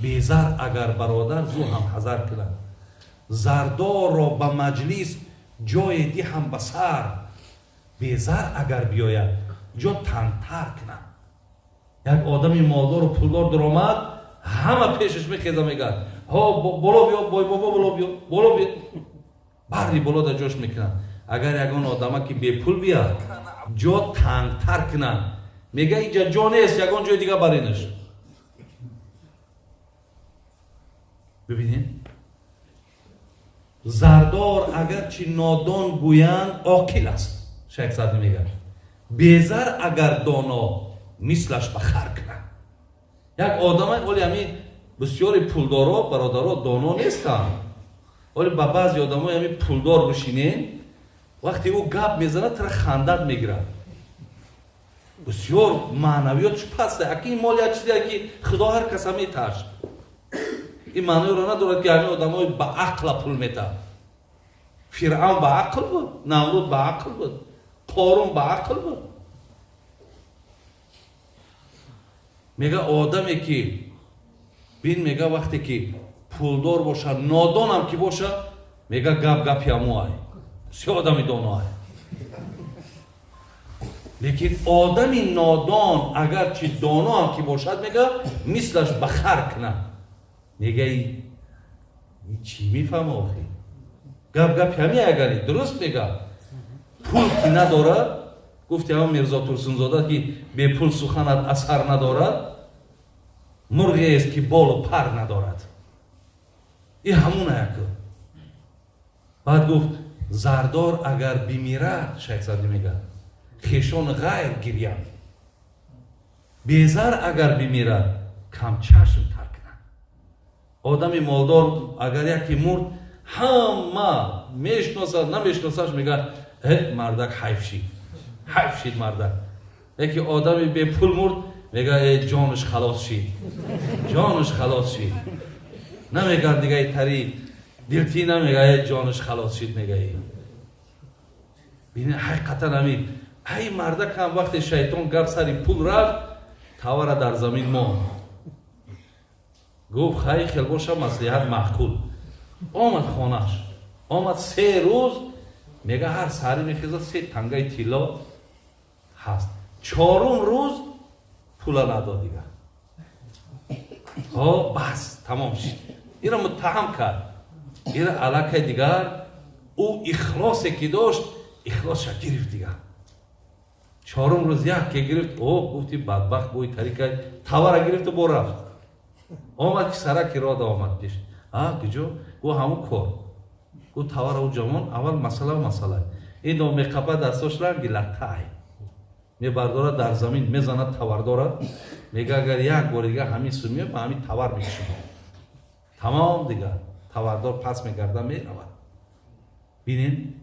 Безар агар бародар зу ҳам ҳазар кунад. Зардорро ба маҷлис ҷое диҳам ба сар, безар агар биёяд ҷо тангтар кунад. Як одами молдору пулдор даромад, ҳама пешаш мехеза, мегӯяд: ҳо, боло биё, бой бобо, боло биё, боло биё. Барри боло дар ҷош мекунад. Агар ягон одама ки бепул биёд, ҷо тангтар кунад, мега инҷа ҷо нест, ягон ҷои дига баринаш. Бибинед, зардор агарчи нодон гӯянд, оқил аст. Шайх Саъдӣ мегӯяд: безар агар доно, мислаш ба хар кунад. Як одама оли ҳамин бисёри пулдоро, бародаро, доно нестанд. Оли ба баъзе одамои ҳамин пулдор бишинен, вақте ӯ гап мезанад, тара хандат мегирад. Бисёр маънавиётш паст. Аки ин мол як чизе ки Худо ҳар каса меташ. Ин маъноеро надорад ки ҳамин одамои ба ақла пул метаҳад. Фиръавн ба ақл буд, Намруд ба ақл буд, Қорун ба ақл буд. Мега одаме ки бин, мега вақте ки пулдор бошад, нодонам ки бошад, мега гап гапи ҳамоай, бисёр одами доноай. Лекин одами нодон агарчи доноам ки бошад, мега мислаш ба хар кунад. Мега чӣ мефаҳма охи? Гап гапи ҳамин агари дуруст мега. Пул ки надорад, гуфти ҳамон Мирзо Турсунзода ки бепул суханат асар надорад, мурғест ки болу пар надорад. И ҳамуна яку. Баъд гуфт: зардор агар бимирад, Шайх Саъдӣ мега, хешон ғайр гирянд. Безар агар бимирад, камчашм тар кунад. Одами молдор агар яке мурд, ҳама мешиносад, намешиносаш, мегӯяд: э, мардак ҳайф шид, ҳайф шид мардак. Яке одами бепул мурд, мегӯяд: э, ҷонаш халос шид, ҷонаш халос шид. Намегӯяд дигаи тари дилтӣ, намегӯяд: э, ҷонаш халос шид, мегӯяд. Бинед, ҳақиқатан ҳамин ай мардак ҳам вақте шайтон гап сари пул рафт, тавара дар замин монд. Гуфт: хай, хел боша, маслиҳат маъқул. Омад хонаш, омад 3 рӯз, мега ҳар саҳарӣ мехезад, 3 тангаи тилло ҳаст. 4-ум рӯз пула надод дигар. Ҳо, бас, тамом шид. Ира муттаҳам кард. Ира аллакай дигар ӯ ихлосе ки дошт, ихлосша гирифт дигар. 4-ум рӯз як ке гирифт, о, гуфти бадбахт бӯи тарика, тавара гирифту бо рафт. Омад ки сараки рода омад пеш. А, куҷо? Гу ҳамун кор. Гу тавара ӯ ҷамон, аввал масъала масъала. Ин дом меқапа дастош ранги латтай. Мебардорад дар замин, мезанад тавардора. Мега агар як бор дигар ҳамин сумия ба ҳамин тавар мекушам. Тамом дигар. Тавардор пас мегарда меравад. Бинен,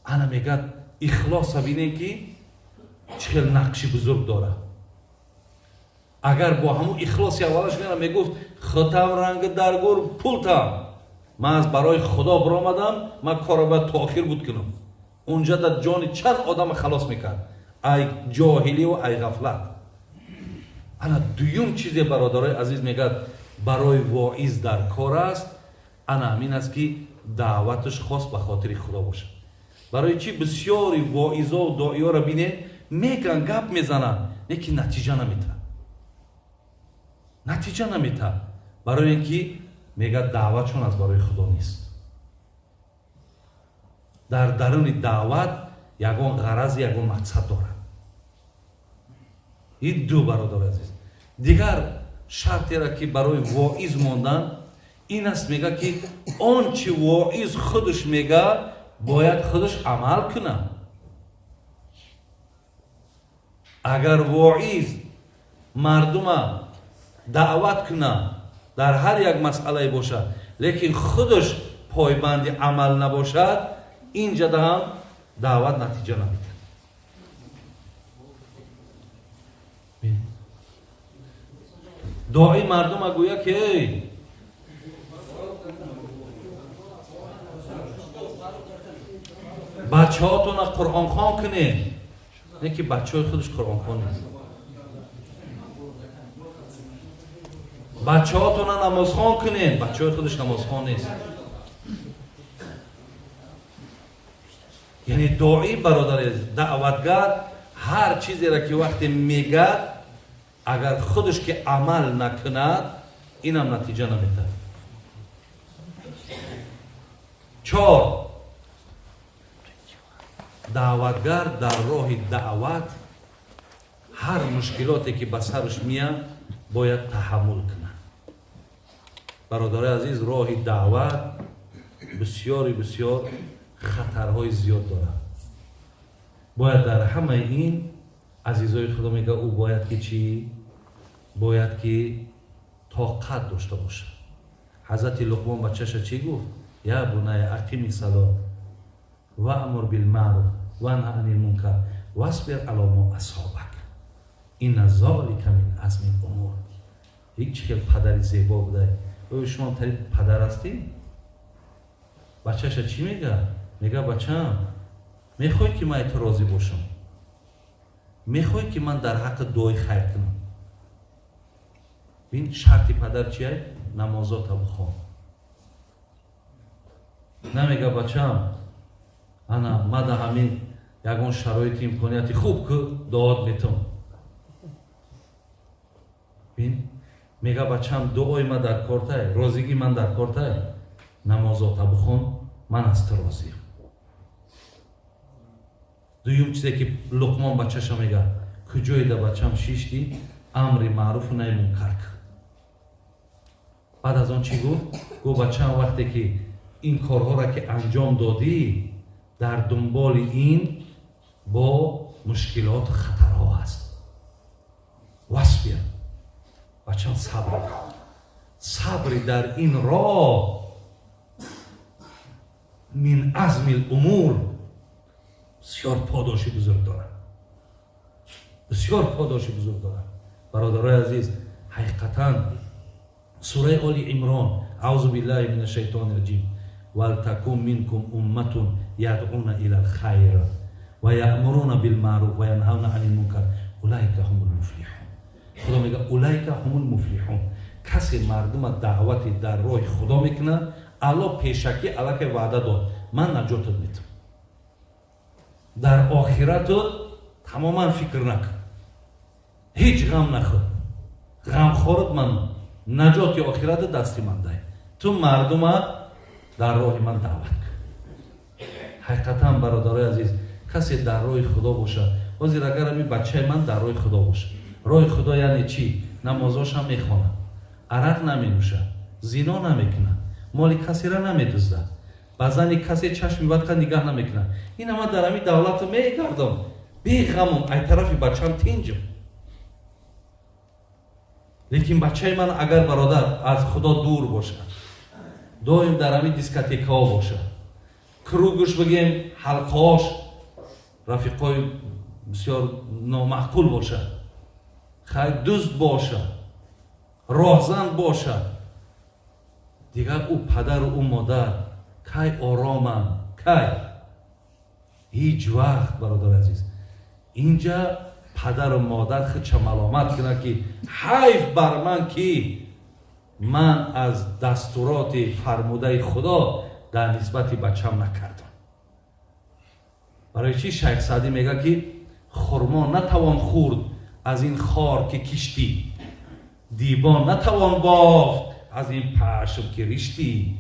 ана мегӯяд ихлоса бинен ки чӣ хел нақши бузург дорад. Агар бо ҳамун ихлоси аввалаш мера мегуфт: худам ранги дар гур пултам, ман аз барои Худо биромадам, ман корро бояд то охир буд кунам. Унҷа дар ҷони чанд одама халос мекард ай ҷоҳиливу ай ғафлат. Ана дуюм чизе, бародарои азиз, мегӯяд барои воиз дар кор аст, ана ҳамин аст ки даъваташ хос ба хотири Худо бошад. Барои чӣ бисёри воизову доиёро бинед, меган, гап мезананд, лекин натиҷа наметаҳад. Натиҷа наметаҳад. Барои ин ки мегӯяд даъватшон аз барои Худо нест. Дар даруни даъват ягон ғараз, ягон мақсад дорад. Ин ду, бародари азиз. Дигар шартера ки барои воиз мондан ин аст, мега ки он чи воиз худаш мега, бояд худаш амал кунад. Агар воиз мардума даъват кунад дар ҳар як масъалае бошад, лекин худаш пойбанди амал набошад, инҷа ҳам даъват натиҷа намедиҳад. Дои мардума гӯя ки эй бачаҳотона қуръонхон кунед, не ки бачаҳои худаш қуръонхон нест. Бачаҳотона намозхон кунед, бачаҳои худаш намозхон нест. Яъне доӣ бародари даъватгар ҳар чизеро ки вақте мегад, агар худаш ки амал накунад, инам натиҷа наметад. 4. Даъватгар дар роҳи даъват ҳар мушкилоте ки ба сараш меяд бояд таҳаммул кунад. Бародарои азиз, роҳи даъват бисёри бисёр хатарҳои зиёд дорад. Бояд дар ҳамаи ин азизои худо мега, ӯ бояд ки чӣ? Бояд ки тоқат дошта бошад. Ҳазрати Луқмон бачаша чӣ гуфт? Я буная ақими салот ваъмур билмаъруф ванҳа анил мункар васбир ало мо асобак инна золика мин азми умур. Ҳеҷ хел падари зебо будай. Оё шумо тари падар ҳастӣ? Бачаша чӣ мега? Мега бачам, мехоҳӣ ки ман ту розӣ бошам? Мехоҳӣ ки ман дар ҳаққи дуои хайр кунам? Бин, шарти падар чия? Намозота бихон. Намега бачам, ана мада ҳамин ягон шароити имконияти хуб ку дуот метум. Бин, мега бачам, дуои ман дар кортай, розигии ман дар кортай, намозота бихон, ман аз ту розиям. Дуюм чизе ки Луқмон бачаша мега, куҷое да бачам шишти, амри маъруфу наи мункар кун. Баъд аз он чӣ гуфт? Гуфт бачам, вақте ки ин корҳоро ки анҷом додӣ, дар дунболи ин бо мушкилоту хатарҳо ҳаст. Васбир, бачам, сабр кун. Сабри дар ин роҳ мин азми умур бисёр подоши бузург дорад. Бисёр подоши бузург дорад. Бародарои азиз, ҳақиқатан сураи Оли Имрон, аузу биллаҳи мина шайтони раҷим, валтакун минкум умматун ядъуна илал хайр ва яъмуруна билмаъруф ва янҳавна анил мункар улайка ҳумул муфлиҳун. Худо мега улайка ҳумул муфлиҳун. Касе мардума даъвати дар роҳи Худо мекунад, Аллоҳ пешакӣ аллакай ваъда дод, ман наҷотат метам. Дар охиратут тамоман фикр накун, ҳеҷ ғам нахӯр, ғамхорат ман, наҷоти охирата дасти ман дай, ту мардума дар роҳи ман даъват кун. Ҳақиқатан бародарои азиз, касе дар роҳи Худо бошад, ҳозир агар ҳамин бачаи ман дар роҳи Худо бошад, роҳи Худо яъне чӣ? Намозошам мехонад, арақ наменӯшад, зино намекунад, моли касеро намедуздад, ба зани касе чашми бадқа нигаҳ намекунад. Ин ҳама дар ҳамин давлату мегардам, беғамум, ай тарафи бачам тинҷам. Лекин бачаи ман агар бародар аз Худо дур бошад, доим дар ҳамин дискотекаҳо бошад, кругуш бигем ҳалқаош рафиқои бисёр номаъқул бошад, хай дузд бошад, роҳзан бошад, дигар ӯ падару ӯ модар кай ороманд, кай? Ҳеҷ вақт, бародари азиз. Инҷа падару модар худша маломат кунад ки ҳайф бар ман ки ман аз дастуроти фармудаи Худо дар нисбати бачам накардам. Барои чӣ Шайх Саъдӣ мега ки хурмо натавон хӯрд аз ин хор ки киштӣ, дибон натавон бофт аз ин пашм ки риштӣ.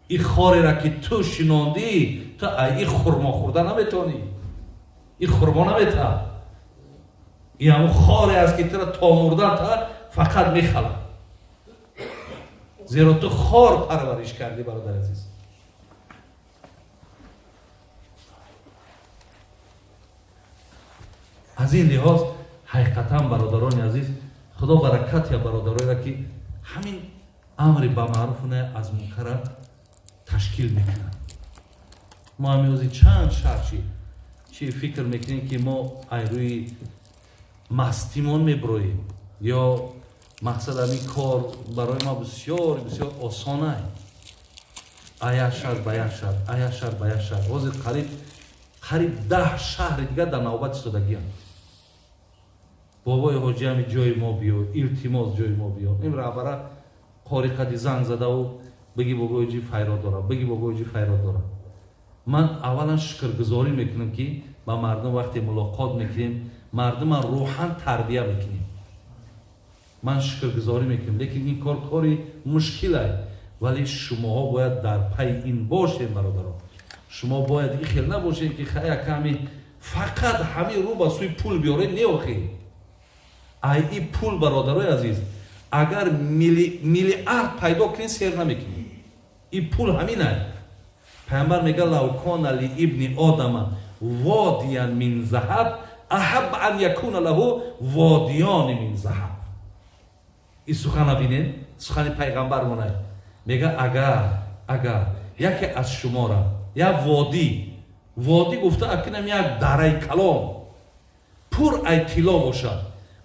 Ин хорера ки ту шинондӣ, ту ай ин хурмо хӯрда наметавонӣ, ин хурмо наметавон. Ин ҳамон хоре аст ки тура то мурдан та фақат мехалад, зеро ту хор парвариш кардӣ, бародари азиз. Аз ин лиҳоз ҳақиқатан бародарони азиз, Худо баракат я бародароеро ки ҳамин амри ба маъруфу наҳй аз мункара ташкил мекунад. Мо ҳамин ҳозир чанд шаҳр чӣ фикр мекунем ки мо ай рӯи мастимон меброем ё мақсад ҳамин кор барои ма бисёр бисёр осонай. Ая шаҳр ба як шаҳр, ая шаҳр ба як шаҳр. Ҳозир қариб 10 шаҳри дигар дар навбат истодагианд. Бобои ҳоҷи ҳами ҷои мо биё, илтимос ҷои мо биё. Ин раҳбара қори қади занг задаву бигӣ бобои ҳоҷи файрод дора, бигӣ бобои ҳоҷи файрод дора. Ман аввалан шукргузорӣ мекунам, ки ба мардум вақте мулоқот мекунем, мардума рӯҳан тарбия мекунем. Ман шукргузорӣ мекунам, лекин ин кор кори мушкилай. Вале шумоҳо бояд дар пайи ин бошед, бародарон. Шумо бояд ин хел набошед, ки хая ками фақат ҳамин рӯ ба сӯи пул биёред, не охи. Ай и пул, бародарои азиз, агар миллиард пайдо кунед, сер намекунед. И пул ҳамин ай. Пайғамбар мега: лав кона ли ибни одама водиян мин заҳаб аҳабба ан якуна лаҳу водиёни мин заҳаб. Ин сухана бинед, сухани пайғамбар монай. Мега агар яке аз шумора як водӣ, водӣ гуфта акинам як дараи калон пур ай тилло бошад,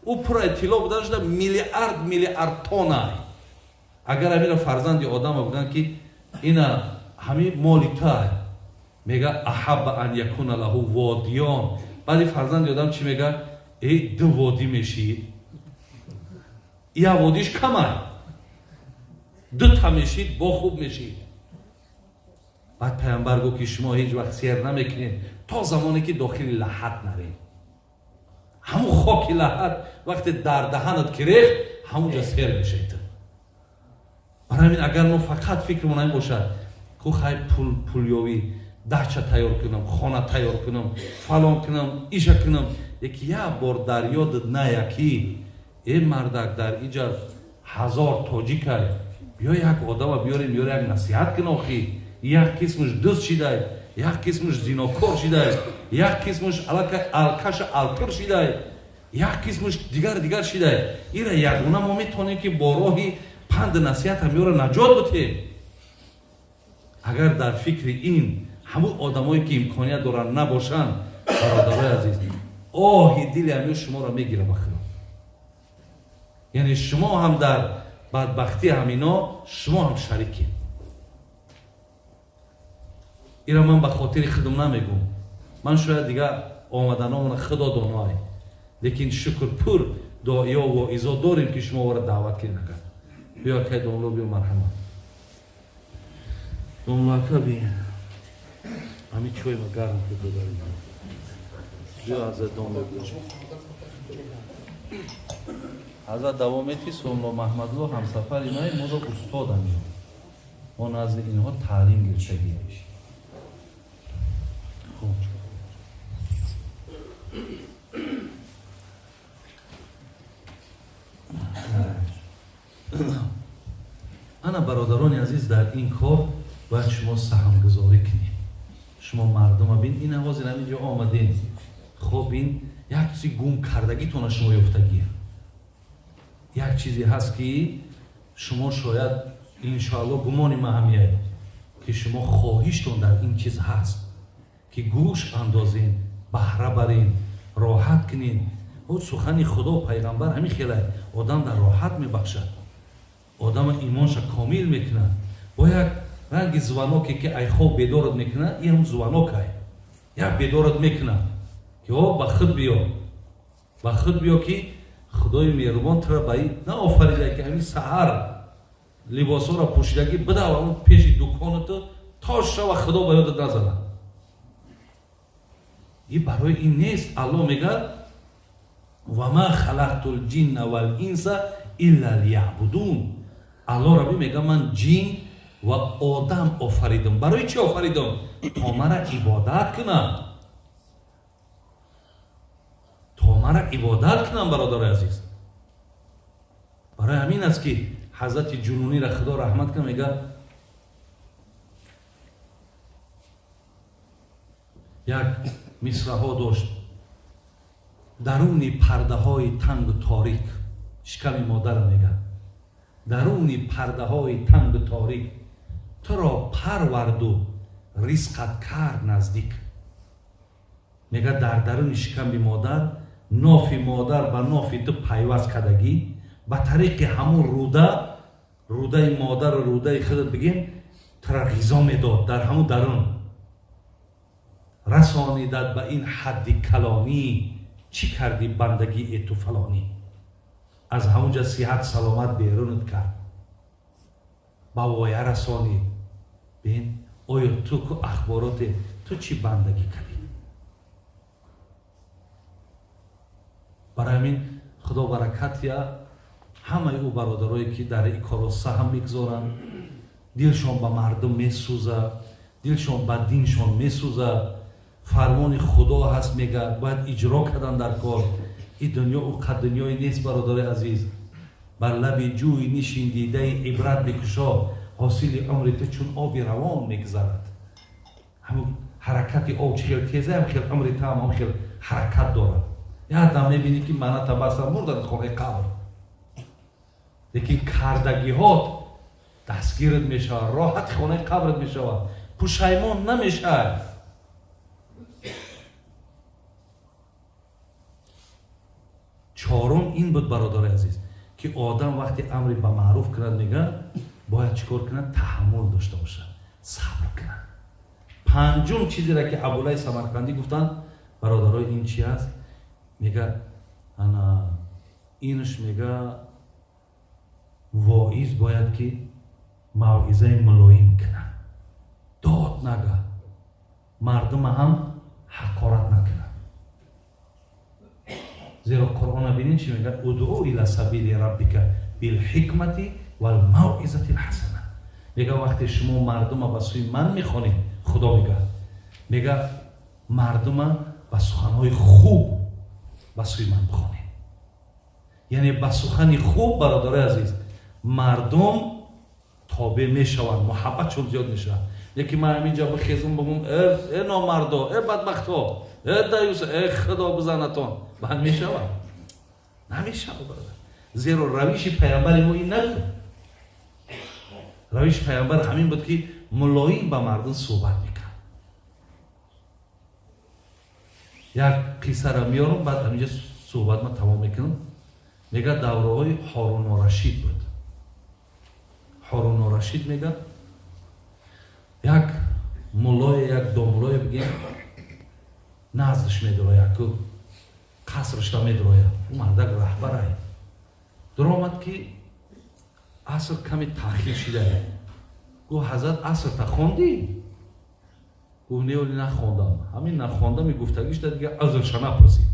ӯ пур ай тилло буда шуда миллиард миллиард тонай. Агар ҳамина фарзанди одама бигӯянд, ки ина ҳамин моли тай, мега аҳабба ан якуна лаҳу водиён. Баъди фарзанди одам чӣ мега? Эй, ду водӣ мешид, як водиш камай, дута мешид, бо хуб мешид. Баъд пайғамбар гуфт, ки шумо ҳеҷ вақт сер намекунед то замоне ки дохили лаҳат наред. Ҳамун хоки лаҳат вақте дар даҳанат ки рехт, ҳамунҷа сер мешед. Барои ҳамин агар мо фақат фикрмон ҳамин бошад, ку хай пул, пулёвӣ, дача тайёр кунам, хона тайёр кунам, фалон кунам, иша кунам, яки як бор дар ёдат ная, ки э мардак, дар иҷа 1000 тоҷикай, биё як одама биёрем, биёр як насиҳат кун. Охи як қисмаш дузд шидай, як қисмаш зинокор шидай, як қисмаш аллакай алкаша алкир шидай, як қисмаш дигар дигар шидай. Ира ягона мо метавонем, ки бо роҳи панду насиҳат ҳам ёро наҷот бутем. Агар дар фикри ин ҳамун одамое ки имконият доранд набошанд, бародарои азиз, оҳи дили ҳамё шуморо мегира ба худо. Яъне шумо ҳам дар бадбахтии ҳамино шумо ҳам шарикед. Ира ман ба хотири худам намегӯм, ман шояд дигар омаданомона худо доноай, лекин шукр пур доиё воизо дорем, ки шумо вора даъват кунед. Агар биё, акай домло, биё, марҳамат, домло ака, би ҳами чойма гарм ки додари. Биё, ҳазрат домло, биё. Ҳазрат давом мети. Сомло Маҳмадло ҳамсафари май, моро устодам, мо назди инҳо таълим гирифтагӣ. Хуб, ана бародарони азиз, дар ин кор бояд шумо саҳмгузорӣ кунед. Шумо мардума бин, ин ҳозир ҳамин ҷо омадем. Хоб, ин як чизи гум кардагитона шумо ёфтагия, як чизе ҳаст, ки шумо шояд, иншоалло, гумони ма ҳамияд, ки шумо хоҳиштон дар ин чиз ҳаст, ки гӯш андозен, баҳра барен, роҳат кунен. Сухани худо, пайғамбар ҳамин хелай одам дар роҳат мебахшад, одама имонша комил мекунад. Бо як ранги звонок е ки ай хоб бедорат мекунад, ин ҳам звонок ай, як бедорат мекунад, ки о, ба худ биё, ба худ биё, ки худои меҳрубон тура ба ин наофарида, ки ҳамин саҳар либосҳоро пӯшидагӣ бидав ҳамун пеши дуконату то шава худо ба ёдат назанад. Ин барои ин нест. Аллоҳ мегӯяд: ва ма халақту лҷинна вал инса илла лияъбудун. Аллоҳ рабби мегӯяд: ман ҷин ва одам офаридам. Барои чӣ офаридам? То мара ибодат кунам, то мара ибодат кунам. Бародарои азиз, барои ҳамин аст, ки ҳазрати Ҷунунира, худо раҳмат кунад, мегӯяд, як мисраҳо дошт: даруни пардаҳои тангу торик, шиками модар, мегӯяд, даруни пардаҳои тангу торик туро парварду ризқат кард наздик. Мегӯяд, дар даруни шиками модар нофи модар ба нофи ту пайваст кардагӣ, ба тариқи ҳамун руда, рудаи модару рудаи худат бигем, тура ғизо медод, дар ҳамун дарун расонидад ба ин ҳадди калонӣ. Чӣ кардӣ бандагӣ ту фалонӣ? Аз ҳамунҷа сиҳат саломат берунат кард, ба воя расонид. Бин, оё ту ку ахбороте, ту чӣ бандагӣ кардӣ? Барои ҳамин худо баракат я ҳамаи ӯ бародарое ки дар ин корро саҳм мегузоранд, дилшон ба мардум месӯзад, дилшон ба диншон месӯзад. Фармони худо ҳаст, мега бояд иҷро кардан дар кор. Ин дунё ӯ қад дунёе нест, бародарои азиз. Бар лаби ҷӯй нишин, дидаи ибрат бикушо, ҳосили умри ту чун оби равон мегузарад. Ҳамун ҳаракати об чӣ хел теза, ҳам хел умри ту ҳам хел ҳаракат дорад. Як дам мебинӣ ки мана табассам мурдан хонаи қабр, лекин кардагиҳот дастгират мешавад, роҳати хонаи қабрат мешавад, пушаймон намешавад. Чорум ин буд, бародари азиз, ки одам вақте амри ба маъруф кунад, мега бояд чӣ кор кунад? Таҳаммул дошта бошад, сабр кунад. Панҷум чизеро ки Абулай Самарқандӣ гуфтанд, бародарои, ин чи аст? Мега ана инш, мега воиз бояд ки мавъизаи мулоим кунад, дод нага, мардума ҳам ҳақорат накунад. Зеро Қуръона бинед чӣ мегӯяд: удъу ила сабили раббика билҳикмати валмавъизати лҳасана. Мега вақте шумо мардума ба сӯи ман мехонед, Худо мега, мега мардума ба суханҳои хуб ба сӯи ман бихонед. Яъне ба сухани хуб, бародарои азиз, мардум тобеъ мешаванд, муҳаббатшон зиёд мешавад. Лекин ман ҳаминҷа бихезум, бигӯм: э номардо, э бадбахто, э даюс, э худо бизанатон, банд мешавад? Намешавад, бародар. Зеро равиши паямбари мо ин набуд. Равиши паямбар ҳамин буд ки мулоим ба мардум суҳбат мекард. Як қиссаро меорам, баъд ҳаминҷа суҳбат ма тамом мекунам. Мега давраҳои Ҳорунорашид буд. Ҳорунорашид, мега, як муллое, як домуллое бигем, наздаш медурояд, ку қасрашро медурояд. Ӯ мардак раҳбарай. Дуромад ки аср каме таъхир шидае. Гуфт: ҳазрат, асрта хондӣ? Гуфт: не, оли нахондам. Ҳамин нахондами гуфтагишта дига узрша напурсид.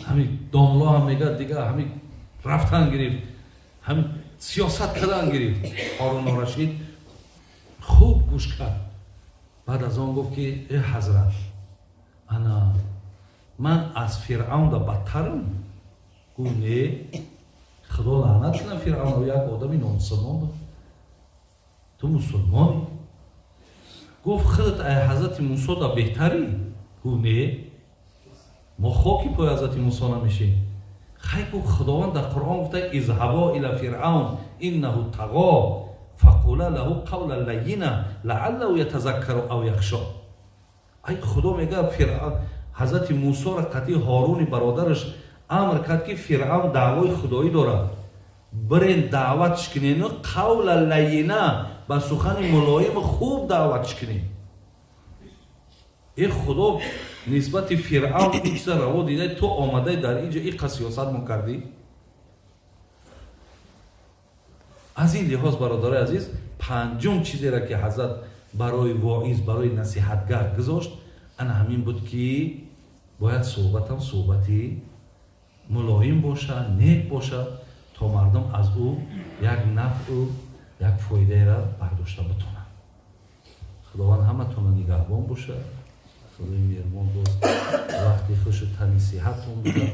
Ҳамин домло ҳам мега дига ҳамин рафтан гирифт, ҳамин сиёсат кардан гирифт. Ҳорунорашид хуб гӯш кард. Баъд аз он гуфт ки э ҳазрат, ана ман аз Фиръавнда бадтарам? Гуфт: не, худо лаънат кунад Фиръавн, як одами номусулмон буд, ту мусулмонӣ. Гуфт: худат ай ҳазрати Мусо да беҳтарӣ? Гуфт: не, мо хоки пои ҳазрати Мусо намешем. Хай, гуфт, худованд дар Қуръон гуфта: изҳабо ила фиръавн иннаҳу тағо фақула лаҳу қавла лайина лааллаҳу ятазаккару ав яхшо. Ай худо мега ҳазрати Мусоро қатъи Ҳоруни бародараш амр кард ки Фиръавн даъвои худоӣ дорад, бирен даъватш кунену қавла лайина, ба сухани мулоиму хуб даъватш кунед. Э худо нисбати Фиръавн ин чиза раво дида, ту омадай дар инҷо иқа сиёсат мо кардӣ. Аз ин лиҳоз, бародарои азиз, панҷум чизеро ки ҳазрат барои воиз, барои насиҳатгар гузошт, ана ҳамин буд ки бояд суҳбатам суҳбати мулоим бошад, нек бошад, то мардум аз ӯ як нафъу як фоидаеро бардошта битонанд. Худованд ҳаматонро нигаҳбон бошад. Худои меҳрубон боз вақти хушу тани сиҳаттон буда.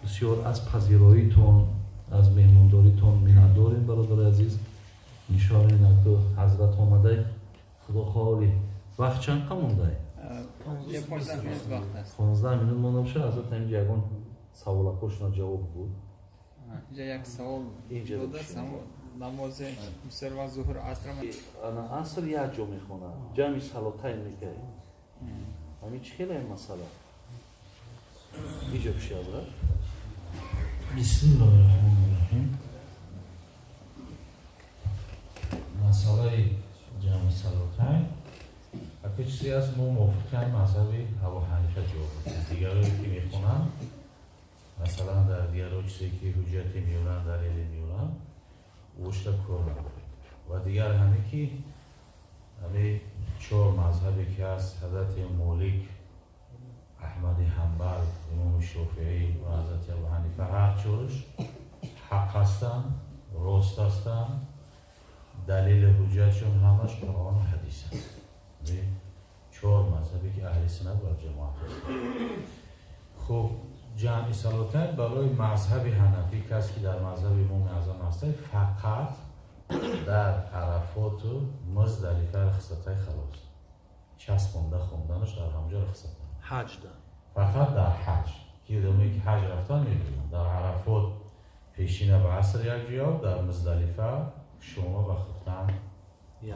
Бисёр аз пазироитон, аз меҳмондоритон миннатдорем, бародари азиз. Иншоалло инаку ҳазрат омадай, худо хоҳӣ. Вақт чанд қа мондай? 15 минут монда боша. Ҳазрат, ҳаминҷа ягон саволакошона ҷавоб буд. Инҷа як савол дода, намози бисёр вақт зуҳр, аср Ана аср як ҷо мехонад, ҷамъи салотайн мекард. Ҳамин чӣ хеле масъала? Иҷо пиши, ҳазрат. Бисмиллоҳи раҳмони раҳим. Масъалаи ҷамъи салотайн Ака чизе аст, мо мувофиқи мазҳаби Абу Ҳанифа ҷавоб медиҳем. Дигарое ки мехонанд, масалан дар дигаро чизе ки ҳуҷҷате меоранд, далеле меоранд, ӯшта кор надорем. Ва дигар ҳаме ки ҳаме чор мазҳабе ки ҳаст, ҳазрати Молик, Аҳмади Ҳанбал, Имоми Шофеӣ ва ҳазрати Абу Ҳанифа, ҳар чораш ҳақ ҳастанд, рост ҳастанд, далели ҳуҷҷатшон ҳамаш Қуръону ҳадис аст. Чор мазҳабе ки аҳли суннат ва ҷамоат ҳастанд. Хуб, ҷамъи салотайн барои мазҳаби ҳанафӣ, кас ки дар мазҳаби Имоми Аъзам ҳаста, фақат дар Арафоту Муздалифа рухсатай, халос. Часпонда хонданаш дар ҳамҷо рухсат. Ҳаҷда. Фақат дар ҳаҷ. Ки одамое ки ҳаҷ рафтан мебинанд, дар Арафот пешина ба аср як ҷоя, дар Муздалифа шома ба хуфтан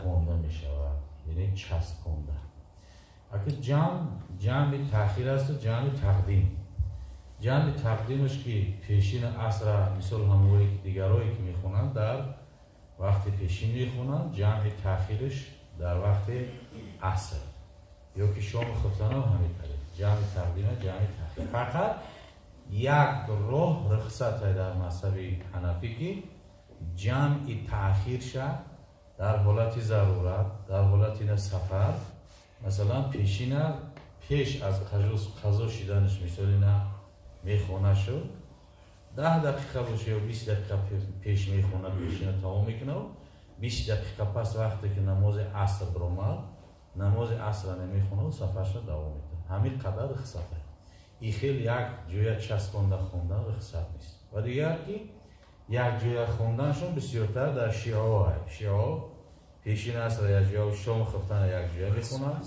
хонда мешавад, яъне часпонда. Аки ҷамъ, ҷамъи таъхир асту ҷамъи тақдим. Ҷамъи тақдимаш ки пешина асра, мисол ҳамое ки дигарое ки мехонанд, дар вақти пешин мехонанд, ҷамъи таъхираш дар вақти аср ё ки шому хуфтанам ҳамин тариқ. Ҷамъи тақдима, ҷамъи таъхир. Фақат як роҳ рухсат дар мазҳаби ҳанафӣ ки ҷамъи таъхирша дар ҳолати зарурат, дар ҳолати на сафар, масалан пешина пеш аз қазо шиданаш, мисоли на мехонашу 10 дақиқа боша ё 20 дақиқа пеш мехона, пешина тамом мекунад, 20 дақиқа пас вақте ки намози аср биромад, намози асра намехонад, сафарша давом медиҳад. Ҳамин қадар рухсат. И хел як ҷоя часпонда хондан рухсат нест. Ва дигар ки як ҷоя хонданшон бисёртар дар шиао. Шиао пешин асра як ҷоя, шом хуфтана як ҷоя мехонанд.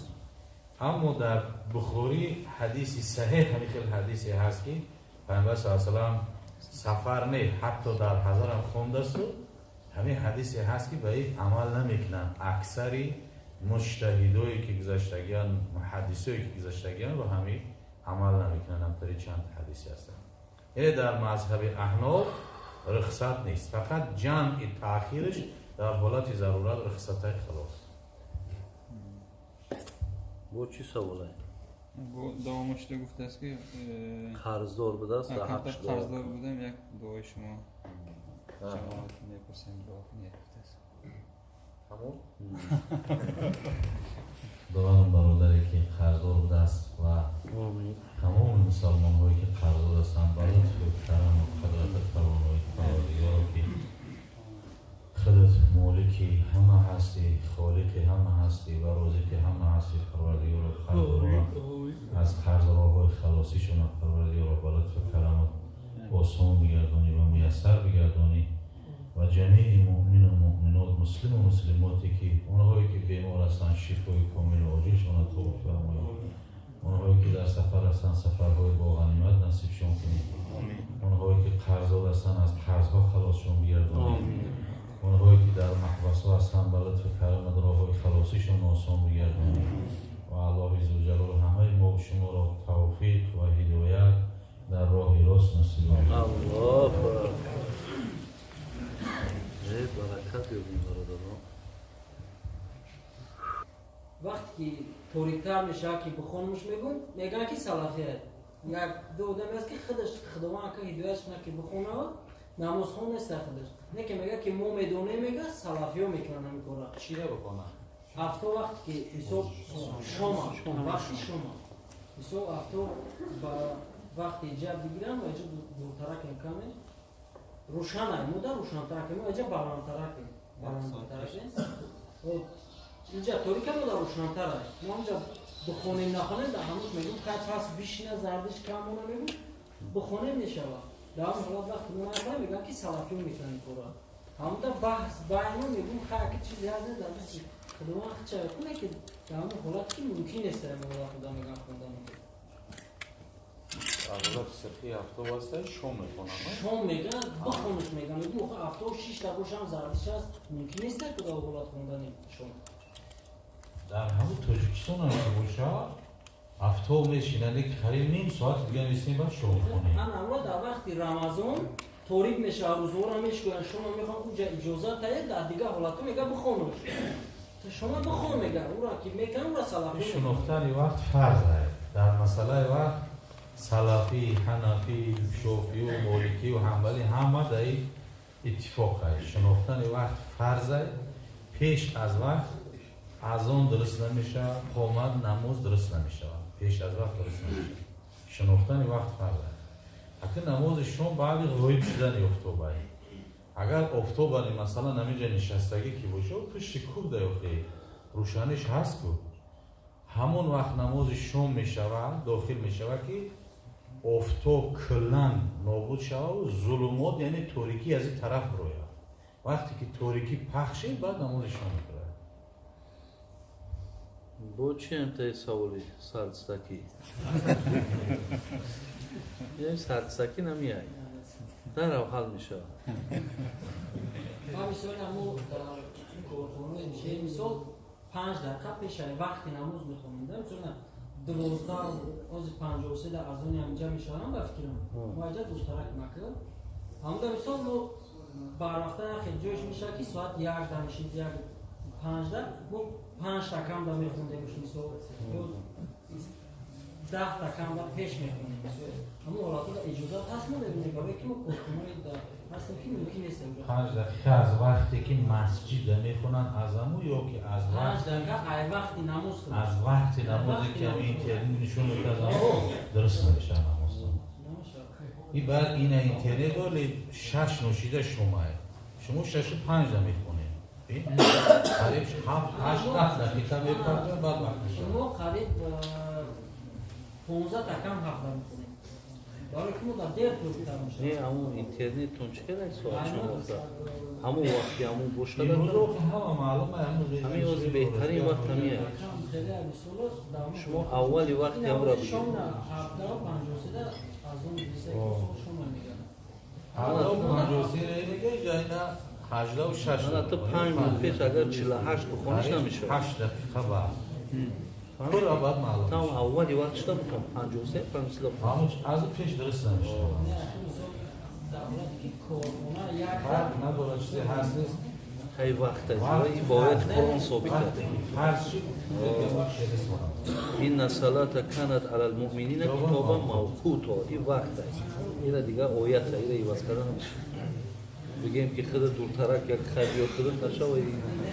Аммо дар Бухорӣ ҳадиси саҳеҳ ҳамин хел ҳадисе ҳаст ки Пайғамбар саллаллоҳу алайҳи васаллам сафар не, ҳатто дар ҳазарам хондасту ҳамин ҳадисе ҳаст ки ба ин амал намекунанд. Аксари муҷтаҳидое ки гузаштагиан, муҳаддисое ки гузаштагиан, ба ҳамин амал намекунанд. Ҳамтари чанд ҳадисе ҳастанд. Яъне дар мазҳаби аҳноф рухсат нест, фақат ҷамъи таъхираш дар ҳолати зарурат рухсатай, халос. Бо чӣ саволе? Бо давома шуда гуфтааст ки қарздор будааст, дар ҳаққаш дуо. Қарздор будам, як дуои шумо ҷамоат мепурсем, дуо кунед гуфтааст. Тамом? Худованд бародаре ки қарздор будааст ва тамоми мусалмонҳое ки қарздор ҳастанд, ба лутфу караму қудрати тавонои Парвардигоро ки худат молики ҳама ҳастӣ, холиқи ҳама ҳастӣ ва розиқи ҳама ҳастӣ, Парвардигоро, қарздорона аз қарз роҳҳои халосишона, Парвардигоро, ба лутфу карамат осон бигардонӣ ва муяссар бигардонӣ ва ҷамеи муъмину муъминот, муслиму муслимоте ки онҳое ки бемор ҳастанд, шифои комилу оҷилшон ато бифармояд, онҳое ки дар сафар ҳастанд, сафарҳои бо ғанимат насибшон кунед, онҳое ки қарздор ҳастанд, аз қарзҳо халосшон бигардонед, онҳое ки дар маҳбасҳо ҳастанд, ба лутфу карамат роҳҳои халосишон осон бигардонед ва Аллоҳи зулҷалол ҳамаи мо шуморо тавфиқ ва ҳидоят дар роҳи рост насиб кунад. Аллоҳу акбар. Баракат ёбем, бародарон. Вақте ки ториктар мешавад ки бихонумш, мегӯм, мегӯянд ки салафия. Як ду одаме аст ки худаш Худованд ака ҳидоятш кунад ки бихонад, намозхон неста худаш. Не ки мега ки мо медонем, мега салафиё мекунанд ҳамин кора. Чира бихонад? Афто вақте ки мисол шома, вақти шома. Мисол афто ба вақти иҷаб бигирам ва иҷа дуртаракем каме. Рӯшанай, мо да рӯшантаракем, мо иҷа баландтаракем. Баландтаракем. Инҷа торика, мо да рӯшантарай. Мо инҷа бихонем, нахонем, дар ҳамуш мегӯм, хай пас бишина, зардиш кам мона, мегӯм, бихонем мешавад. Дар ҳамон ҳолат вақти мо нахонем, мегӯям ки салафиё мекунанд ин кора. Ҳамонда баҳс байно мегӯм, хай аки чизе ҳаст, дар дасти Худованд хича куне ки дар ҳамон ҳолат ки мумкин нест дар ҳамон ҳолат худо мегӯям хондан. Дар ҳолати сирхии афтоб аста, шом мехонанд? Шом мегӯянд, бихонуш мегӯянд. Мегӯм, охир афтоб шишта бошам, зардиш аст, мумкин нест ки дар ҳолат хондани шом. Дар ҳамун Тоҷикистон ҳам ки бошад, афтоб мешинанд, ки қариб ним соат дига нестем, баъд шом хонем. Ана амро дар вақти Рамазон торик мешавад, рӯзҳоро мешкӯянд, шома мехоҳанд, уҷа иҷозат тая, дар дигар ҳолатҳо мега бихонуш. Шумо бихон мега, ура ки мекунам, ура салафӣ. Шинохтани вақт фарз аст. Дар масъалаи вақт салафӣ, ҳанафӣ, шофию, моликию ҳанбалӣ ҳама дар ин иттифоқ аст. Шинохтани вақт фарз аст. Пеш аз вақт азон дуруст намешавад, қомат намоз дуруст намешавад. Пеш аз вақт дуруст намешавад. Шинохтани вақт фарз аст. Акнун намози шом баъди ғоиб шудани офтоб аст. Агар офтобани масалан ҳаминҷа нишастагӣ ки бошад, пушти кӯҳ дар охи рӯшаниш ҳаст ку, ҳамон вақт намози шом мешавад, дохил мешавад ки офтоб куллан нобуд шавад, зулумот яъне торикӣ аз ин тараф бирояд. Вақте ки торикӣ пахш шид, баъд намози шом мекунад. Бо чи ҳамтаи саволи сардсакӣ? Яъне сардсакӣ намеяй, дарав ҳал мешавад. Ман мисол ҳамо дар корхонаи мисол 5 дақиқа пеш аз вақти намоз мехонем, да мисол 12:53 дар азони ҳаминҷа мешавам ба фикрам. Мо аҷа духтарак макр. Ҳамда мисол мо барвақта хел ҷояш мешавад ки соат 1 мешид, 1:05 мо 5 та камда мехондем, мисол ё 10 та камда пеш мехондем. Ҳамон ҳолатҳо иҷозат ҳаст мо мебинем, барои ки мо корхонаи ҳастем ки мумкин нест. 5 дақиқа аз вақте ки масҷида мехонанд аз ҳамун ё ки аз 5 дақиқа ай вақти намоз, аз вақти намозе ки ҳамин интернет нишон медиҳад, аз ҳамун дуруст намешавад намоз. И баъд ина интернет доли 6 ношида шумае, шумо 6:05 мехонед, қариб 7-8 дақиқа мепардояд, баъд вақт мешавад. Мо қариб 15 та кам ҳафта мехонем. Барои ки мо дар дер тӯртар мешавад. Не, ҳамун интернеттон чӣ қадар соат шинохта? Ҳамун вақти ҳамун бошад. Имрӯз ҳама маълум аст, ҳамин ҳозир беҳтарин вақт ҳамин аст. Шумо аввали вақти ҳамро бигиред. Шом 17:53 аз он шом мегардад. 17:53 мегӯяд, ҷайна 18:06. Ана ту 5 минут пеш агар 48 бихониш намешавад. 8 дақиқа баъд. Тура баъд маълум. Там аввали вақт шуда бикун 53, 53. Ҳамун аз пеш дуруст намешавад. Фарқ надорад, чизе ҳаст нест. Хай вақт аст. Ин бо ояти Қуръон собит аст. Фарз шид. Инна салата канат алал муъминина китобан мавқуто. Ин вақт аст. Ина дигар оят аст, ина иваз карда намешавад. Бигем ки худа дуртарак як хайр ё худа нашава,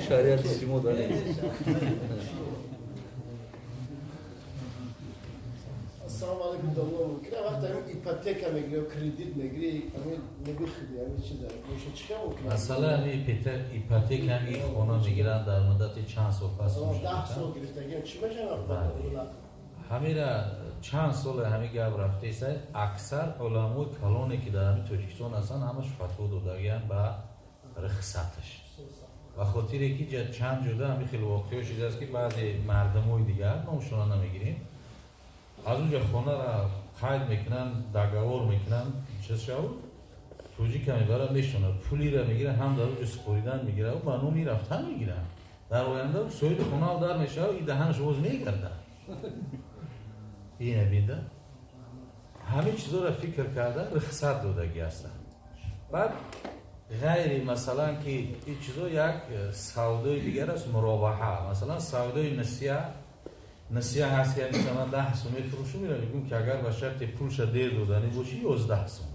шариати симо дар нест. Ассалому алайкум, домла. Мумкин вақт ҳамин ипотека мегири ё кредит мегири, ҳамин мегӯхиди, ҳамин чиза. Боша чӣ кор мумкин? Масалан, ҳамин ипотека ҳамин хона мегиранд дар муддати чанд сол пас мешавад. 10 сол гирифтагӣ чӣ мешавад? Ҳамира чанд сол ҳамин гап рафтааст, аксар уламои калоне ки дар ҳамин Тоҷикистон ҳастанд, ҳамаш фатво додагианд ба рухсаташ. Ба хотире ки чанд ҷода ҳамин хел воқеа шудааст ки баъзе мардумои дигар номшона намегирем, аз онҷо хонара қайд мекунанд, договор мекунанд, чиз шавад, тоҷика мебарад, мешонад, пулира мегирад, ҳам дар онҷо супоридан мегирад, ба номи рафтан мегирад. Дар оянда соҳиби хона дар мешавад, и даҳанаш боз мегардад. Ина бинда ҳамин чизоро фикр карда рухсат додагӣ ҳастанд. Баъд ғайри масалан ки ин чизо як савдои дигар аст, муробаҳа. Масалан савдои насия, насия ҳаст, ки мисалан 10 сум мефурӯшум, мегӯм ки агар ба шарти пулша дер доданӣ бошӣ 11 сум.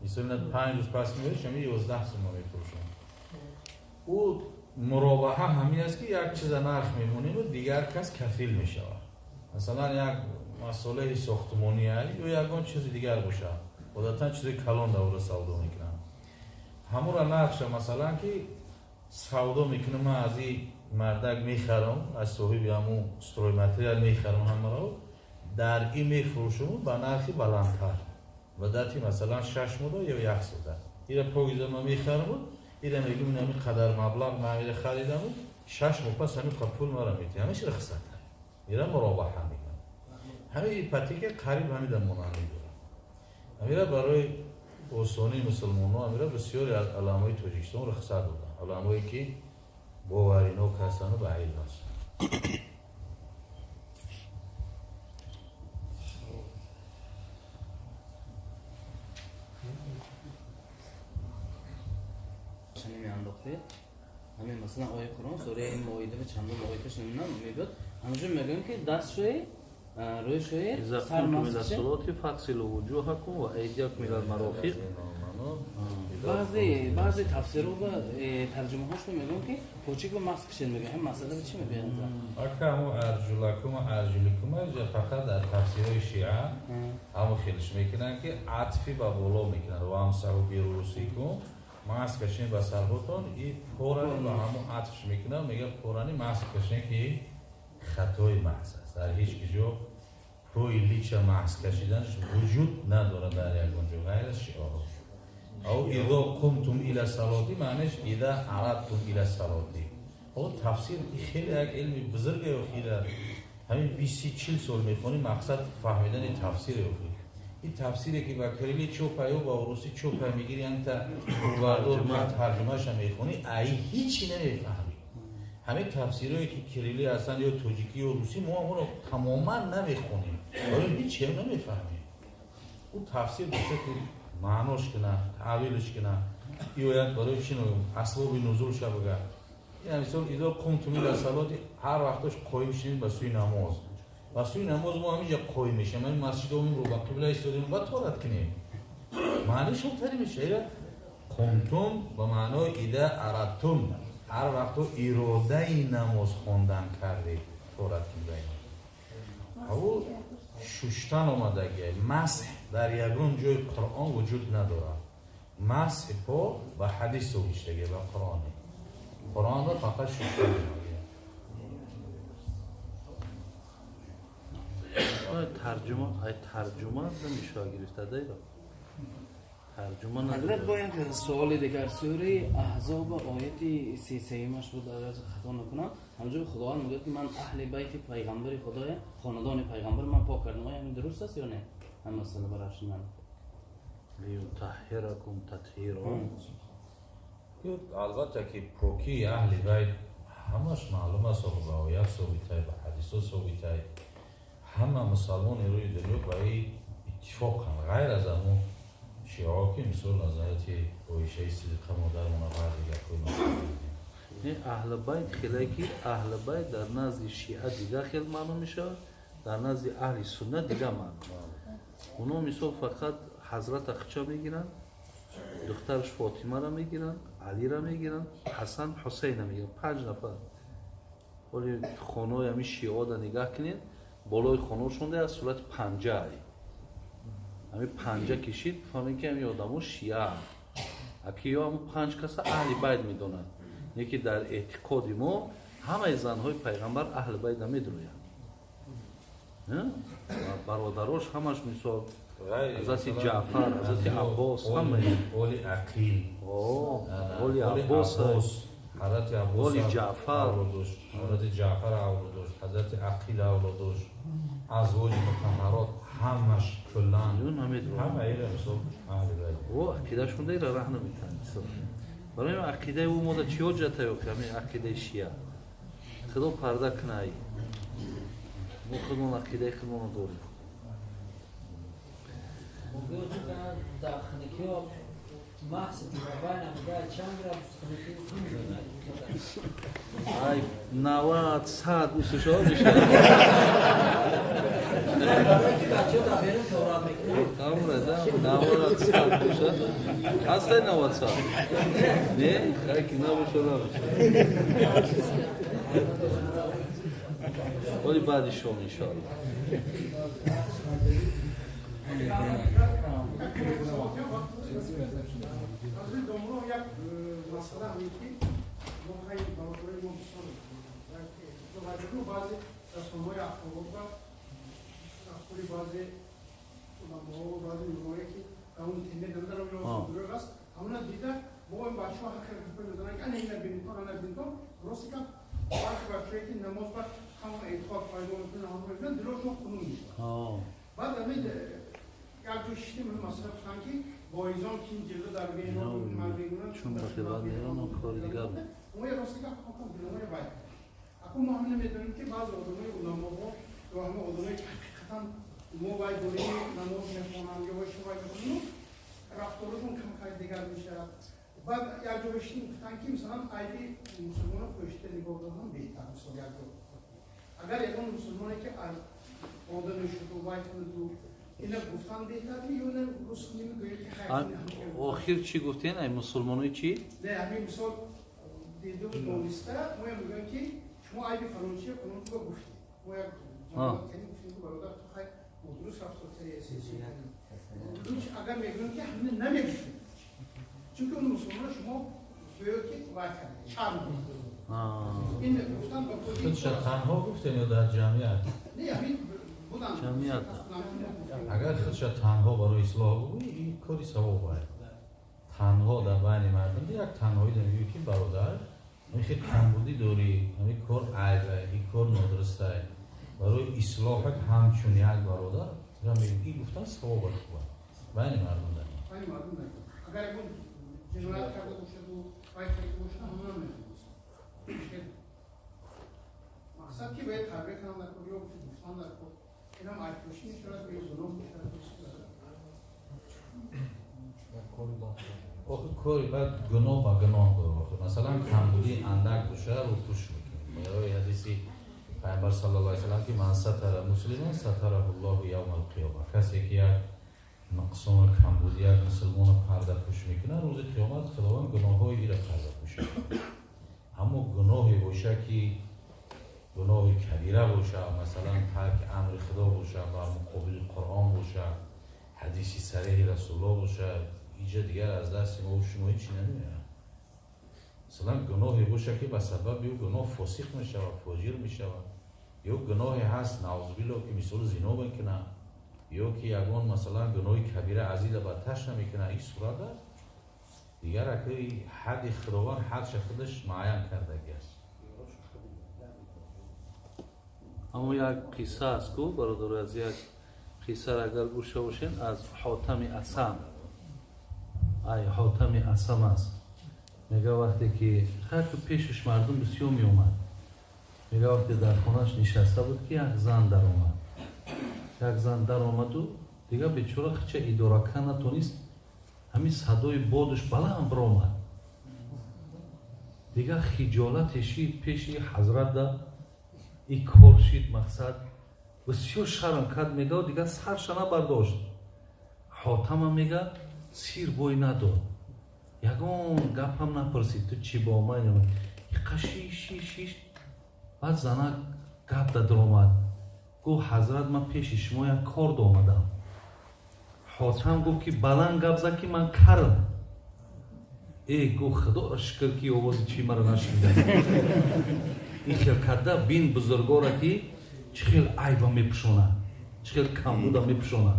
Мисалан 5 рӯз пас меоӣ, ҳамин 11 сум мефурӯшам. Ӯ муробаҳа ҳамин аст ки як чиза нарх мемонем ва дигар кас кафил мешавад. Масалан як масолеҳи сохтмонӣ ё ягон чизи дигар бошад, одатан чизи калон давра савдо мекунанд. Ҳамура нархша масалан ки савдо мекунам, ман аз ин мардак мехарам, аз соҳиби ҳамун стройматериал мехарам ҳамаро, дар ин мефурӯшам ба нархи баландтар, муддати масалан 6 моҳ ё 1 сола. Ира покиза ман мехарам, ира мегӯм ин ҳамин қадар маблағ ман ира харидам, 6 моҳ пас ҳамин қадар пул мара медиҳам. Ҳамин рухсат аст. Ира муробаҳа мегӯянд. Ҳамин ипотека қариб ҳамин монандӣ дорад. Ҳамира барои осонии мусулмонҳо ҳамира бисёре аз уламои Тоҷикистон рухсат доданд. Уламое ки боваринок ҳастанд ва ба илм ҳастанд. Меандохтед Ҳамин масалан ояи Қуръон сураи Моида ва чандум ояташ намедонам мегӯяд, ҳамонҷо мегӯянд ки даст шӯед, рӯй шӯед, сар масҳ шӯед. فاغسلوا وجوهكم وأيديكم إلى المرافق. Баъзе тафсирҳо ва тарҷумаҳошро мегӯянд ки почик ва масҳ кашед мегӯянд. Ҳам масъала чӣ мегӯянд? Ака ҳамун арҷулакум ва арҷуликум инҷа фақат дар тафсирҳои шиа ҳамун хелиш мекунанд ки атфи ба боло мекунанд. Вамсаҳу бирусикум, масҳ кашед ба сарҳотон, и порани ба ҳамун атфш мекунанд, мегӯяд порани масҳ кашед ки хатои маҳз аст. Дар ҳеҷ ҷо пои лича маҳз кашиданаш вуҷуд надорад дар ягон ҷо ғайр аз шиаҳо. Ав изо қумтум ила салоти маъниш иза арадтум ила салоти. Ҳоло тафсир хеле як илми бузурге охира. Ҳамин 20-40 сол мехонӣ мақсад фаҳмидани тафсире охир. Ин тафсире ки ба кирилли чопа ё ба русӣ чопа мегирӣ, анта вардор тарҷумаша мехонӣ, ай ҳичи намефаҳмӣ. Ҳамин тафсирҳое ки кирилли ҳастанд ё тоҷикӣ ё русӣ, мо онро тамоман намехонем, барои ҳеҷ чиз намефаҳмем. Ӯ тафсир боша ки маънош кунад, таъвилш кунад, ин оят барои чӣ асбоби нузулша бигӯяд. Ин мисол изо қумтум ила салоти, ҳар вақтош қоим шудем ба сӯи намоз. Ба сӯи намоз мо ҳаминҷа қоим мешавем, ҳамин масҷидо рӯ ба қибла истодем, ба торат кунем. Маъниш ҳамтари мешавад. Ира қумтум ба маънои ида арадтум, ҳар вақто иродаи намоз хондан кардед, торат кунед. Ҳаво шуштан омадагӣ, масҳ дар ягон ҷои Қуръон вуҷуд надорад. Масҳи по ба ҳадис собит шудагӣ, ба Қуръон. Қуръонро фақат шуштан омадагӣ. Тарҷума, ай тарҷума намешавад гирифта дайро. Тарҷума ҳазрат бо як суоли дигар, сураи Аҳзоб ояти 33-маш буд, агар хато накунам, ҳамҷо Худованд мегӯяд ки ман аҳли байти пайғамбари Худоя, хонадони пайғамбар ман пок кардам. Оя ҳамин дуруст аст ё не? Ҳам масъала бараш ман. Лиютаҳҳиракум татҳира. Албатта ки покии аҳли байт ҳамаш маълум аст, ба оят собитай, ба ҳадисо собитай. Ҳама мусалмони рӯи дунё ба ин иттифоқанд, ғайр аз ҳамун шиаҳо ки мисол назарати Оишаи Сидиқа модармона баъзе гапҳои масъала. Не, аҳли байт хеле ки аҳли байт дар назди шиа дигар хел маъно мешавад, дар назди аҳли суннат дигар маъно. Оно мисол фақат ҳазрата хича мегиранд, духтараш Фотимаро мегиранд, Алиро мегиранд, Ҳасан, Ҳусейнро мегиранд, 5 нафар. Ҳоли хонаҳои ҳамин шиаҳоро нигаҳ кунед, болои хонаҳошон аз сурати панҷа. Ҳамин панҷа кишид, фаҳмед ки ҳамин одамо шиаанд. Аки ё ҳамун 5 каса аҳли байт медонанд. Не ки дар эътиқоди мо ҳамаи занҳои пайғамбар аҳли байт намедроянд. Бародарош ҳамаш мисол ҳазрати Ҷаъфар, ҳазрати Аббос, ҳамаи оли Ақил, оли Аббос, ҳазрати Аббос, оли Ҷаъфар, ҳазрати Ҷаъфар авлод дошт, ҳазрати Ақил авлод дошт, азвоҷи мутаҳҳарот ҳамаш куллан ҳама ира мисол аҳли байт. О ақидашон ира раҳ наметавонад. Барои ин ақидаи ӯ мода чӣ ҳоҷата ё ки ҳамин ақидаи шиа? Худо парда кунай. Мо худмон ақидаи худмонро дорем. Ай 90 100 усушо мешавад. Амра да 90 100 бошад. Ҳастай 90 100? Не, хай ки набошад набошад. Оли баъди шом иншоаллоҳ. Аз домро як масъала ҳамин ки мо хай бародарои мо бисёр баъзе расонаҳои ахборот ва ахбори баъзе уламоҳо баъзе нурое ки дар он интернет дурӯғ аст, ҳамона дида мо ин бачаҳо ҳар хел гапҳо мезананд ки ана ина бинитон, ана бинитон. Рости гап баъзе бачаҳое ки намоз ба ҳамон эътиқод пайдо мекунанд, ҳамон мекунанд, дилошон хунук мешавад. Баъд ҳамин як ҷо шидем, масъала гуфтанд ки воизон ки ин ҷилва дар берун мегӯянд, чун ба хидмат мераванд, он кори дигар. Мо рости гап ҳокам диломои вай. Акун мо ҳам намедонем ки баъзе одамои уламоҳо ё ҳама одамое ки ҳақиқатан мо вай дорем намоз мехонанд ё вай шувай мехонанд, рафторашон кам-кам дигар мешавад. Баъд як ҷо бешин гуфтан ки мисалан айби мусулмона пӯшида нигоҳ додан беҳтар. Мисол як ҷо агар ягон мусулмоне ки аз одаме шуду вай кунаду ина гуфтан беҳтар ё не рус намегӯяд ки хайр. Охир чӣ гуфтен? Ай мусулмонои чӣ? Не, ҳамин мисол диду дониста мо мегӯем ки шумо айби фалончия фалончиро гуфтед. Мо як ҷамоат кардем, гуфтем ки бародар ту хайр нодуруст рафтор кардӣ. Агар мегӯем ки ҳамин намегуфтем, чунки он мусулмона шумо гӯё ки вай кардед, шарм. Ин гуфтан ба худша танҳо гуфтем ё дар ҷамъият? Не, ҳамин будан ҷамъият. Агар худша танҳо барои ислоҳ бигӯӣ, ин кори савоб аст. Танҳо дар байни мардум як танҳоӣ мегӯӣ ки бародар, ҳамин хел камбудӣ дорӣ, ҳамин кор айб аст, ин кор нодуруст аст, барои ислоҳат ҳамчун як бародар мегӯӣ, ин гуфтан савоб аст, хуб аст байни мардум. Байни мардум агар ягон ҷиноят карда бошаду вай карда бошад, ҳамона мегӯем. Мақсад ки бояд тарбия кунам дар кор ё гуфтан дар кор, инам айбпӯшӣ мешавад ё гуноҳ мешавад. Охир кори бад гуноҳ ба гуноҳ дорад. Масалан камбудии андак боша, рӯпӯш мекунем. Барои ҳадиси Пайғамбар саллаллоҳу алайҳи васаллам ки ман сатара муслиман сатараҳу ллоҳу явмал қиёма, касе ки як нуқсону камбуди як мусулмонро пардапӯш мекунад, рӯзи қиёмат Худованд гуноҳҳои ира пардапӯшад. Аммо гуноҳе боша ки гуноҳи кабира боша, масалан тарки амри Худо боша, бар муқобили Қуръон боша, ҳадиси сариҳи Расулуллоҳ боша, инҷа дигар аз дасти мо шумо ҳеҷ намеояд. Масалан гуноҳе боша ки ба сабаби ӯ гуноҳ фосиқ мешавад, фоҷир мешавад, ё гуноҳе ҳаст наъузубиллоҳ ки мисол зино мекунад, ё ки ягон масалан гуноҳи кабира азида бадташ намекунад, ин сурат аст дигар аки ҳадди Худованд ҳадша худаш муайян кардагӣ аст. Аммо як қисса аст ку бародаро, аз як қиссаро агар гӯшта бошед, аз Ҳотами Асам, ай Ҳотами Асам аст. Мега вақте ки хайр пешаш мардум бисёр меомад, мега вақте дар хонааш нишаста буд ки як зан даромад, як зан даромаду дигар бечора хича идора карда натонист, ҳамин садои бодуш баланд биромад. Дигар хиҷолате шид пеши ҳазрат да и кор шид, мақсад бисёр шарм кард. Мега дигар сарша набардошт. Ҳотама мега сир бой надод, ягон гапам напурсид, ту чӣ бо ман иқа шиш шиш шиш. Баъд занак гап да даромад, гуфт ҳазрат ман пеши шумо як кор омадам. Ҳотам гуфт ки баланд гап зад ки ман карам. Э гуфт худоро шукр ки овози чӣ маро нашнида. Ин хел карда бин бузургора ки чӣ хел айба мепӯшонад, чӣ хел камбуда мепӯшонад.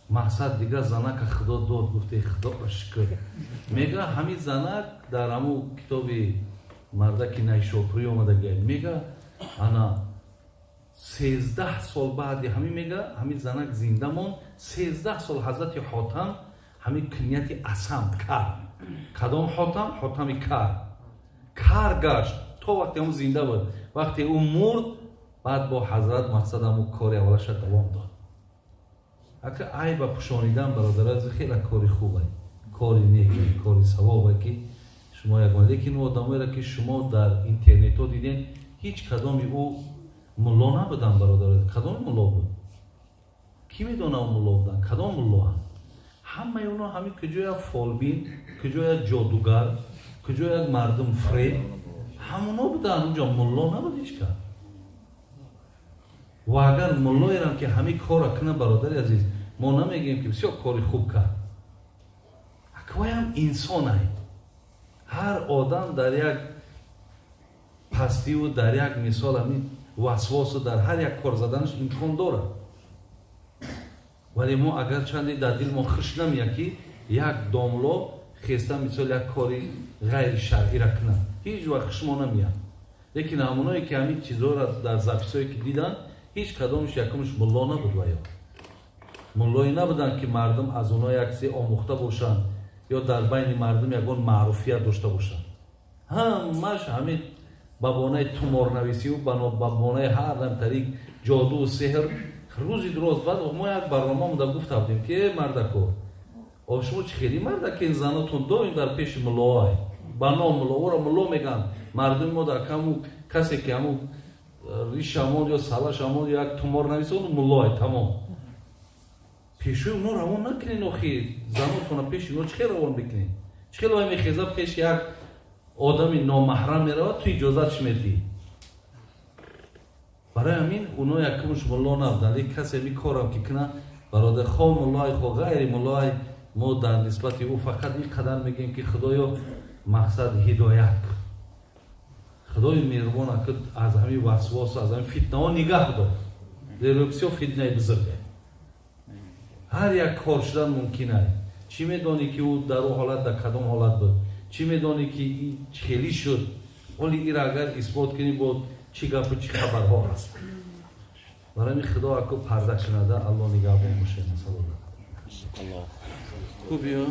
Мақсад дигар занака худо дод, гуфте худоро шукр. Мега ҳамин занак дар ҳамун китоби мардаки Найшопурӣ омадагия, мега ана 13 сол баъди ҳамин мега ҳамин занак зинда монд. 13 сол ҳазрати Ҳотам ҳамин кунияти Асам кар. Кадом Ҳотам? Ҳотами кар. Кар гашт то вақте ҳамун зинда буд. Вақте ӯ мурд, баъд бо ҳазрат мақсад ҳамун кори аввалаша давом дод. Ака айба пӯшонидан бародараз хеле кори хубе, кори неки, кори савобе ки шумо ягон. Лекин ӯ одамоеро ки шумо дар интернетҳо диден, ҳеҷ кадоми ӯ мулло набудан бародараз. Кадоми мулло буд? Кӣ медона ӯ мулло будан? Кадом муллоанд? Ҳамаи онҳо ҳамин куҷо як фолбин, куҷо як ҷодугар, куҷо як мардум фреб, ҳамоно буданд. Унҷо мулло набуд ҳеҷ кас. Ва агар муллоерам ки ҳамин корро кунад, бародари азиз, мо намегӯем ки бисёр кори хуб кард. Акваям инсонай. Ҳар одам дар як пастиву дар як мисол ҳамин васвосу дар ҳар як кор заданаш имкон дорад. Вале мо агарчанде дар дил мо хуш намеяд ки як домло хеста мисол як кори ғайришаръиро кунад, ҳеҷ вақт хуш мо намеяд. Лекин ҳамоное ки ҳамин чизҳоро дар записҳое ки диданд, ҳеҷ кадомаш якумаш мулло набуд ва ё муллое набуданд ки мардум аз онҳо як чизе омӯхта бошанд ё дар байни мардум ягон маъруфият дошта бошанд. Ҳамаш ҳамин ба бонаи туморнависиву ба бонаи ҳар нам тариқ ҷодуву сеҳр. Рӯзи дуроз баъд мо як барнома монда гуфта будем ки э мардако, О, шумо чӣ хеле мардакен, занотон доим дар пеши муллоай, ба ном мулло, ӯро мулло мегӯянд. Мардуми мо дар каму касе ки ҳаму ришамон ё салашамон ё як тумор нависон, муллоай, тамом. Пешои оно равон накунен. Охи, занотона пеши оно чӣ хел равон бикунен? Чӣ хел вай мехеза, пеши як одами номаҳрам меравад, ту иҷозатш медиҳӣ? Барои ҳамин оно якумш мулло набуданд. Лекин касе ҳами корам ки куна, бародар, хо муллоай, хо ғайри муллоай, мо дар нисбати ӯ фақат ин қадар мегӯем, ки Худоё, мақсад ҳидоят кун, Худои меҳрубон, ака, аз ҳамин васвос, аз ҳамин фитнаҳо нигаҳ дор, зеро бисёр фитнаи бузурге, ҳар як кор шудан мумкин ай. Чӣ медонӣ, ки ӯ дар ӯ ҳолат дар кадом ҳолат буд? Чӣ медонӣ, ки хелӣ шуд? Ҳоли ира агар исбот кунӣ, бо чӣ гапу чӣ хабарҳо ҳаст. Барои ҳамин Худо аку парда кунада, Алло нигаҳбон бошед. Хуб ё.